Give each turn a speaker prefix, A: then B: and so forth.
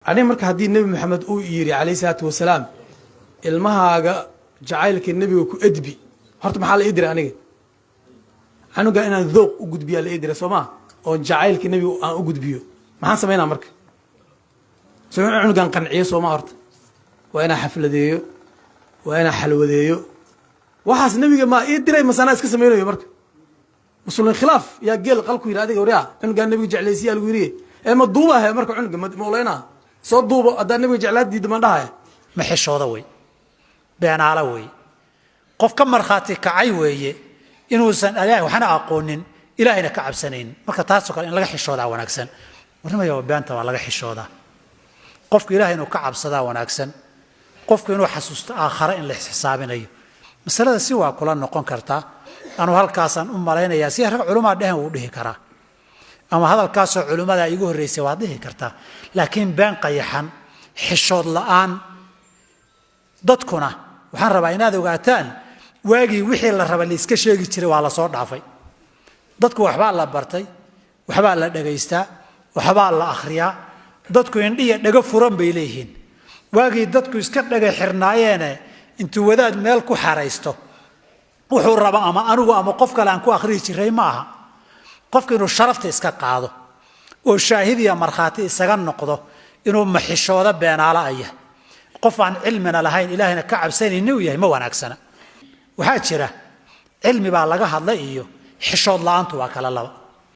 A: Aniga marka haddii Nebi Maxamed uu yidhi, calayhi salaatu wasalaam, ilmahaaga jacaylka nebiga ku edbi, horta maxaa la ii diray aniga? Canuga inaan dhooq u gudbiyaa la ii diray, soo maa? Oon jacaylka nebiga aan u gudbiyo. Maxaan samaynaa marka? So in cunugan qanciyo, soo maa? Horta waa inaan xafladeeyo, waa inaan xalwadeeyo. Waxaas nebiga maa ii diray masanaa iska samaynayo? Marka muslin khilaaf yaa geel qal ku yidhi adiga, waryaa, cunugaan nebiga jeclaysiyaa lagu yidhi ee ma duubahe? Marka cunuga ma oleynaa soo duubo haddaa nebiga jeclaa diidda maan dhahaya.
B: Ma xishooda wey, beenaalo wey, qof ka markhaati kacay weeye inuusan Ilaahay waxna aqoonin, Ilaahayna ka cabsanaynin. Marka taasoo kale in laga xishoodaa wanaagsan. Warnimaya, beenta waa laga xishoodaa. Qofku Ilahay inuu ka cabsadaa wanaagsan, qofku inuu xasuusto aakhare in la xisaabinayo. Masalada si waa kula noqon kartaa, anuu halkaasaan u malaynayaa, si rag culumaa dhehen wuu dhihi karaa, ama hadalkaasoo culimmada igu horreysay waad dhihi kartaa, laakiin been qayaxan, xishood la'aan. Dadkuna waxaan rabaa inaad ogaataan, waagii wixii la raba la iska sheegi jiray waa la soo dhaafay. Dadku waxbaa la bartay, waxbaa la dhagaystaa, waxbaa la akhriyaa. Dadku indhiya dhago furan bay leeyihiin. Waagii dadku iska dhaga xirnaayeene intuu wadaad meel ku xaraysto wuxuu raba ama anigu ama qof kale aan ku akhriyi jiray ma aha. Qofku inuu sharafta iska qaado oo shaahid iyo markhaati isaga noqdo inuu maxishoodo, beenaala ayah, qof aan cilmina lahayn, Ilaahayna ka cabsanaynin uu yahay, ma wanaagsana. Waxaa jira cilmi baa laga hadla iyo xishood la'aantu waa kala laba.